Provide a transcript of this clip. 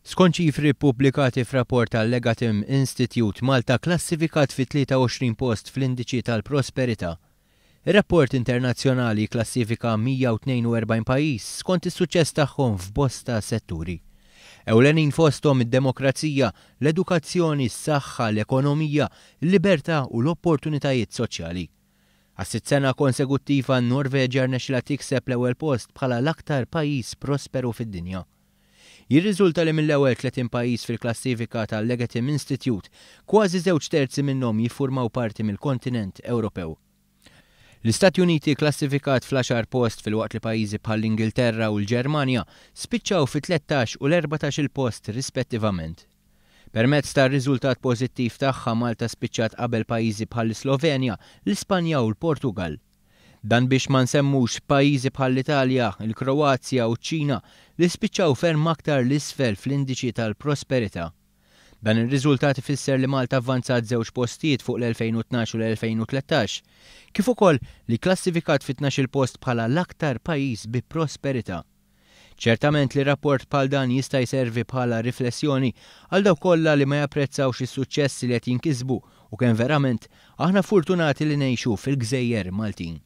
Skont ċifri ppubblikati f'rapport tal-Legatum Institute, Malta kklassifikat fit-23 post fl-Indiċi tal-Prosperità. Ir-rapport internazzjonali jikklassifika 142 pajjiż skont is-suċċess tagħhom f'bosta setturi. Ewlenin fosthom id-demokrazija, l-edukazzjoni, s-saħħa, l-ekonomija, il-libertà u l-opportunitajiet soċjali. Għas-sitt sena konseguttiva n-Norveġja rnexxilha tikseb l-ewwel post bħala l-aktar pajjiż prosperu fid-dinja. Jirriżulta li mill-ewwel 30 pajjiż fil-klassifika tal-Legatum Institute, kważi żewġ terzi minnhom jiffurmaw parti mill-kontinent Ewropew. L-Istati Uniti kklassifikat fl-għaxar post filwaqt li pajjiżi bħall-Ingilterra u l-Ġermanja spiċċaw fit-13 u l-14-il post rispettivament. Permezz tar-riżultat pożittiv tagħha Malta spiċċat qabel pajjiżi bħall-Islovenja, l-Ispanja u l-Portugall. Dan biex ma nsemmux pajjiżi bħall-Italja, il-Kroazja u ċ-Ċina li spiċċaw ferm aktar 'l isfel fl-indiċi tal-prosperità. Dan ir-riżultat ifisser li Malta avvanzat żewġ postijiet fuq l-2012 u l-2013, kif ukoll li kklassifikat fit-tnax-il post bħala l-aktar pajjiż bi prosperità. Ċertament li rapport bħal dan jista' jservi bħala riflessjoni għal dawk kollha li ma japprezzawx is-suċċessi li qed jinkisbu u kemm verament aħna furtunati li ngħixu fil-gżejjer Maltin.